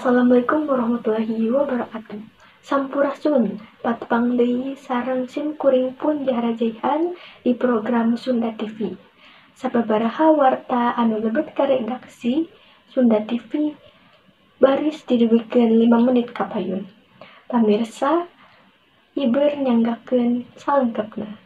Assalamualaikum warahmatullahi wabarakatuh. Sampurasun, patepang deui sareng sim kuring pun Jahara Jaihan di program Sunda TV. Sababaraha warta anu lebet ka redaksi Sunda TV baris didugikeun 5 menit kapayun. Pamirsa, iber nyanggakeun salengkepna.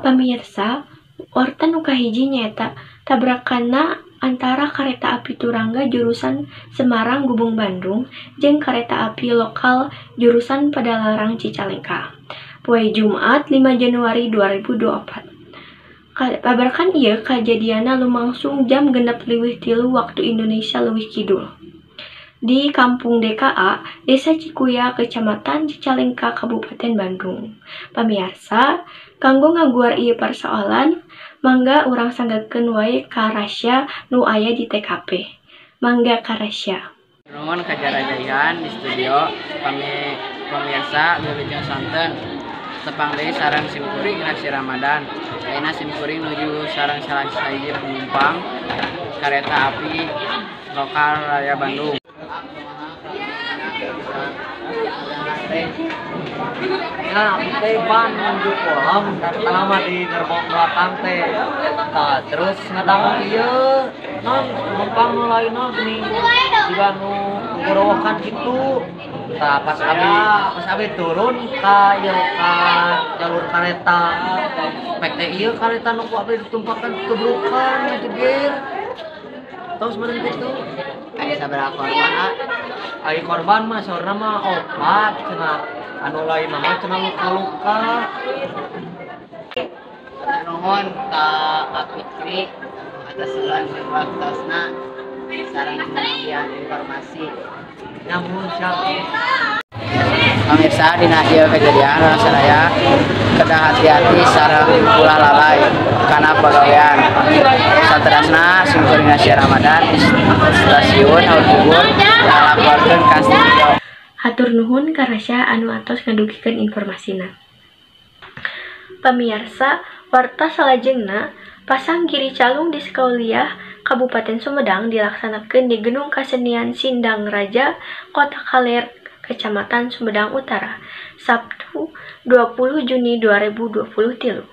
Pamirsa, warta nu kahiji nyaeta tabrakanna antara kareta api Turangga jurusan Semarang Gubeng Bandung jeung kareta api lokal jurusan Padalarang Cicalengka. Poe Jumat 5 Januari 2024. Tabrakan ieu kajadianna lumangsung jam 6.23 waktu Indonesia Leuwih Kidul. Di Kampung DKA, Desa Cikuya, Kecamatan Cicalengka, Kabupaten Bandung. Pamiarsa, kanggo ngaguar ieu persoalan, mangga urang sanggakeun wae ka Rasya nu aya di TKP. Mangga ka Rasya. Nuhun ka Jarajayan di studio. Pamirsa, wilujeng sonten. Tepang deui sareng simkuring Rasya Ramadan. Ayeuna simkuring nuju sareng salah sahiji penumpang kereta api lokal Raya Bandung. Nah, teh ban menuju kolam lama di gerbong belakang teh. Nah, terus ngadangu ieu non penumpang nu lainna geuning jiga nu gorowokan kitu. Tah pas abi turun ka ieu ka jalur kareta. Pek teh ieu kareta nu ku abi ditumpakan tubrukan ngajegir. Terus meureun kitu. Aya sabaraha korban? Ai korban mah saurna mah opat cenah. Anu lain mah cenah luka-luka. Nuhun ka Apikri atas waktosna sareng pembagian informasi. Namun siap. Pamirsa, dina ieu kejadian urang sadaya kedah hati-hati sareng ulah lalai kana pagawean. Saterasna simkuring Nasya Ramadan di stasiun Haur Bubur ngalaporkeun ka studio. Hatur nuhun ka Rasya anu atos ngadugikeun informasina. Pamiarsa, warta salajengna pasang giri calung di Sekauliah Kabupaten Sumedang dilaksanakeun di Gedung Kasenian Sindang Raja, Kota Kaler, Kecamatan Sumedang Utara, Sabtu 20 Juni 2023.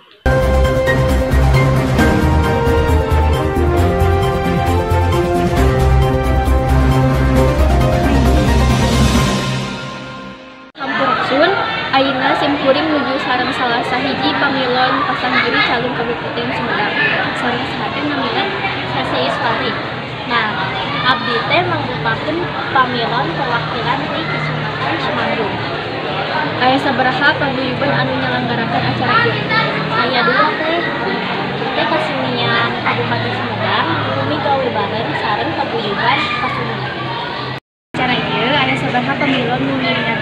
Sampurasun, ayeuna simkuring nuju sareng salah sahiji pamilon pasang giri calung Kabupaten Sumedang. Sareng saha teh namina Sasi Iswari. Nah, abdi teh mangrupakeun pamilon perwakilan ti Kecamatan Cimanggung. Aya sabaraha paguyuban anu nyelenggarakeun acara ieu? Aya dua teh. Teh Kasenian Kabupaten Sumedang bumi gawe bareng sareng paguyuban Kasenian. Acara ieu aya sabaraha pamilon nu ngiringan?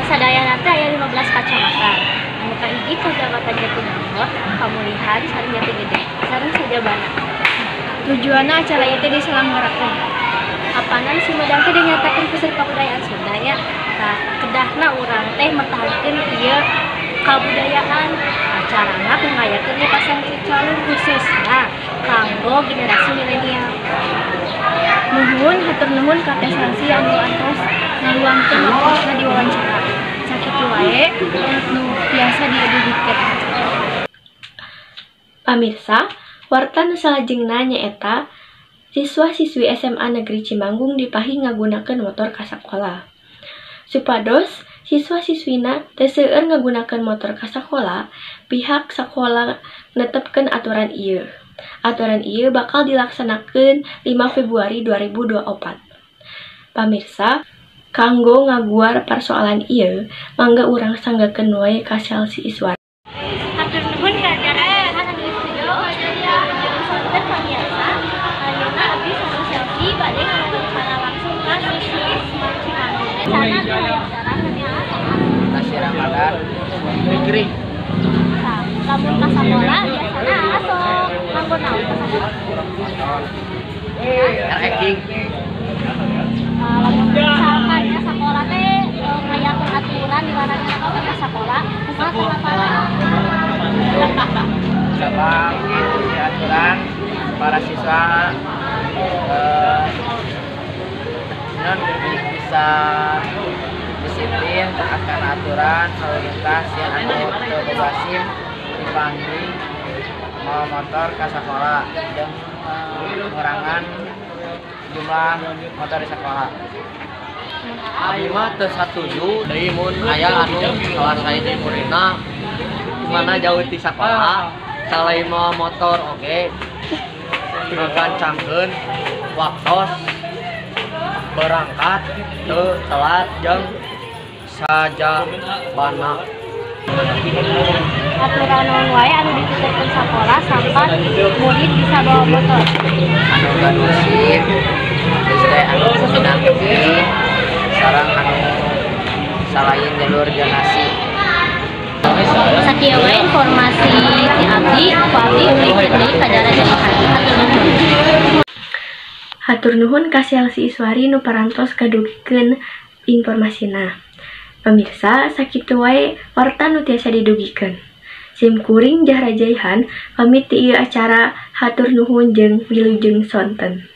Sadayana teh aya 15 kacamatan. Anu kahiji Kecamatan Jatinangor, Pamulihan, sareng Jatigede, sareng Sajabana. Tujuanna acara ieu teh diselenggarakeun. Apanan Sumedang teh dinyatakeun pusat kabudayaan Sunda nya. Tah, kedahna urang teh mertahankeun ieu kabudayaan. Acarana ngayakeun ieu pasang giri calung khususna kanggo generasi milenial. Nuhun, hatur nuhun ka Teh Salsi anu atos ngaluangkeun waktosna diwawancara. Sakitu wae nu biasa diedugikeun. Pamirsa, warta nu salajengna nyaeta siswa-siswi SMA Negeri Cimanggung dipahi ngagunakeun motor ka sakola. Supados siswa-siswina teu seueur ngagunakeun motor ka sakola, pihak sakola netepkeun aturan ieu. Aturan ieu bakal dilaksanakeun 5 Februari 2024. Pamirsa, kanggo ngaguar persoalan ieu, mangga urang sanggakeun wae ka Selsi Iswari. Hatur nuhun ka Jarajahan anu di studio. Sonten pamirsa, ayeuna abdi sareng Selsi bade ngawawancara langsung ka siswi SMA Cimanggung. Sana diwawancara namina saha? Nasya Ramadan Negeri. Tah, lamun ka sakola biasana sok nganggo naon ka sakola? Trekking. Lamun misalkan ya sakola teh ngayakeun aturan dilarang ka sakola, kumaha tanggapanna? Sabab aturan para siswa Non bisa disiplin taat kana aturan lalu lintas yang anu teu boga SIM dipanggil mawa motor ka sakola jeung pengurangan jumlah motor di sekolah. Abi mah teu satuju deui mun aya anu salah sahiji muridna mana jauh ti sakola salain mawa motor oge ngagancangkeun waktos berangkat teu telat jeung sajabana. Aturan naon wae anu dititahkeun sakola sampan murid bisa bawa motor? Anu gaduh SIM, terus teh anu pinangki, sareng anu salain jalur zonasi. Sakieu wae informasi ti abdi, ku abdi ulikeun deui ka Zahra Jaihan. Hatur nuhun. Hatur nuhun ka Selsi Iswari nu parantos kadugikeun informasina. Pemirsa, sakitu wae warta nu tiasa didugikeun. Sim kuring Zahra Jaihan pamit ti ieu acara, hatur nuhun jeung wilujeng sonten.